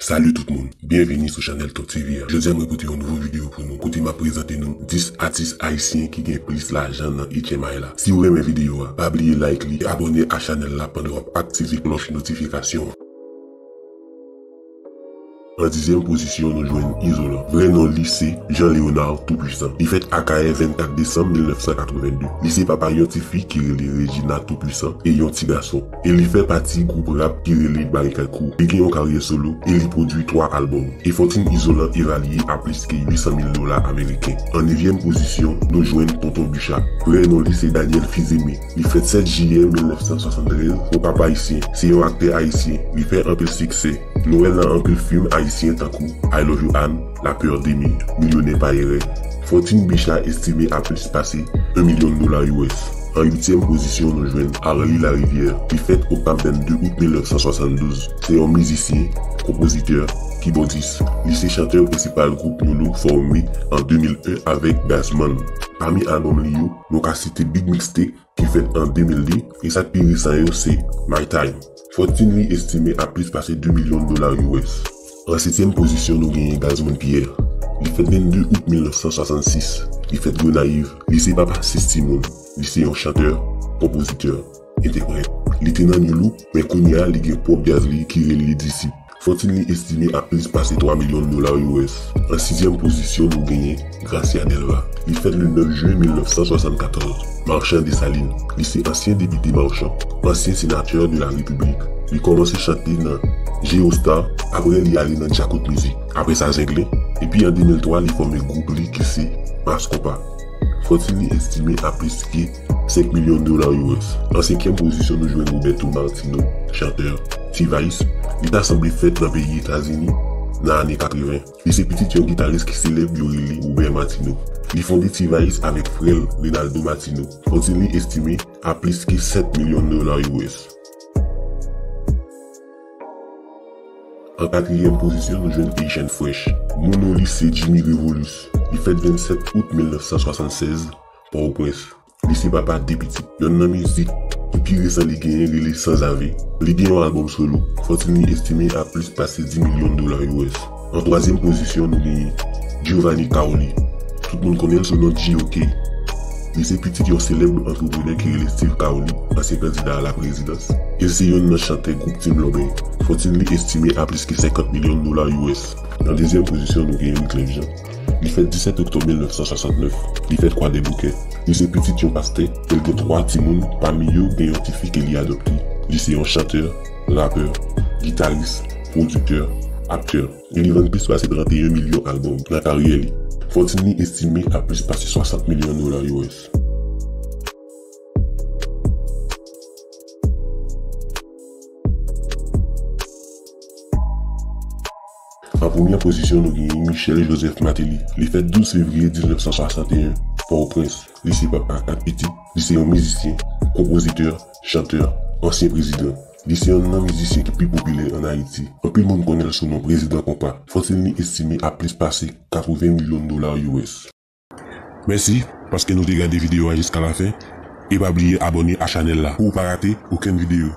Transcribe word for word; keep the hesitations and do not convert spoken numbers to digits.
Salut tout moun, byenvini sou chanèl Top T V a. Jodi a mwen pote yon nouvo videyo pou nou, kote m ap prezante nou dis atis ayisyen ki gen plis lajan nan H M I la. Si w renmen videyo a, pa bliye like li e abòne a chanèl la pandan w ap aktive klòch notifikasyon an. An dizyèm pozisyon, nou jwenn Izolan. Vrè non li se Jean Léonard Toupwisan. Li fèt Akayè vennkat desanm mil nèf san katrevenn de. Li se papa yon ti fi ki rele Regina Toupwisan e yon ti gason. E li fè pati gwoup rap ki rele Barikad Crew. Li gen yon karyè solo e li pwodui twa albòm. E fòtin Izolan evalye a plis ke uit san mil dola ameriken. An nevyèm pozisyon, nou jwenn Tonton Bicha. Vrè non li se Daniel Fils-Aimé. Li fèt sèt jiyè mil nèf san swasanntrèz, o Kap Ayisyen. Se yon aktè ayisyen. Li fè anpil siksè. Nou wè l nan anpil fim ayisyen tankou I Love You Ann, La Peur d'Aimer, Milyonè pa erè. Fòtin Bicha estime a plis pase yon milyon dola U S. An uityèm pozisyon, nou jwenn Arly Larivière. Li fèt Okap vennde out mil nèf san swasanndouz. Se yon mizisyen, konpozitè, kibòdis. Li se chantè prensipal gwoup New Look fòme an de mil en avèk Gazman. Pami albòm li yo, nou ka site Big Mixtape, ki fèt an de mil de, e sa k pi resan yo se My Time. Fòtin li estime a plis pase de milyon dola U S. An setyèm pozisyon, nou genyen Gazman Pierre. Li fèt vennde out mil nèf san swasannsis. Li fèt Gonayiv. Li se papa sis timoun. Li se yon chantè, konpozitè, entèprèt. Li te nan New Look, men kounye a li gen pwòp djaz li ki rele Disip. Fòtin li estime a plis pase twa milyon dola U S. An sizyèm pozisyon, nou genyen Gracia Delva. Li fèt le nèf jen mil nèf san swasannkatòz. Marchand Dessalines. Li se ansyen depite Marchand, ansyen senatè de la Repiblik. Li kòmanse chante nan Geostar, apre li ale nan Djakout Mizik. Apre sa Zenglen, epi an de mil twa li fòme gwoup li ki se Mass Konpa. Fòtin li estime a plis ke senk milyon dola U S. An senkyèm pozisyon, nou jwenn Roberto Martino, chantè T-Vice. Li ta sanble fèt nan peyi Etazini nan ane katreven. Li se pitit yon gitaris ki selèb yo rele Robert Martino. Li fonde T-Vice avèk frè l, Reynaldo Martino. Fòtin li estime a plis ke sèt milyon dola U S. An katriyèm pozisyon, nou jwenn Haitian Fresh. Mon non li se Jimmy Revolus. Li fèt vennsèt out mil nèf san swasannsèz, Pòtoprens. Li se papa de pitit. Yonn nan mizik ki pi resan li genyen rele Sanzave. Li gen yon albòm solo. Fòtin li estime a plis pase dis milyon dola U S. An twazyèm pozisyon, nou genyen Giovanni Caoli. Tout moun konnen l sou non G O K. Li se pitit yon selèb antreprenè ki rele Steve Caoli, ansyen kandida a la prezidans. E se yonn nan chantè gwoup Team Lòbèy. Fòtin li estime a plis ke senkant milyon dola U S. An dezyèm pozisyon, nou genyen Wyclef Jean. Li fèt disèt oktòb mil nèf san swasantnèf. Li fèt Kwadèboukè. Li se pitit yon pastè, e l gen twa timoun, pami yo gen yon tifi ke li adopte. Li se yon chantè, rapè, gitaris, pwodiktè, aktè. E li vann plis pase trannteyen milyon albòm nan karyè li. Fòtin li estime a plis pase swasant milyon dola U S. An premyè pozisyon, nou genyen Michel Joseph Martelly. Li fèt douz fevriye diznèf san swasanteyen, Pòtoprens. Li se papa kat pitit. Li se yon mizisyen, konpozitè, chantè, ansyen prezidan. Li se yonn nan mizisyen ki pi popilè ann Ayiti. Anpil moun konnen l sou non Prezidan Konpa. Fòtin li estime a plis pase katreven milyon dola U S. Mèsi paske nou te gade videyo a jiska lafen. E pa bliye abòne a chanèl la pou w pa rate okenn videyo.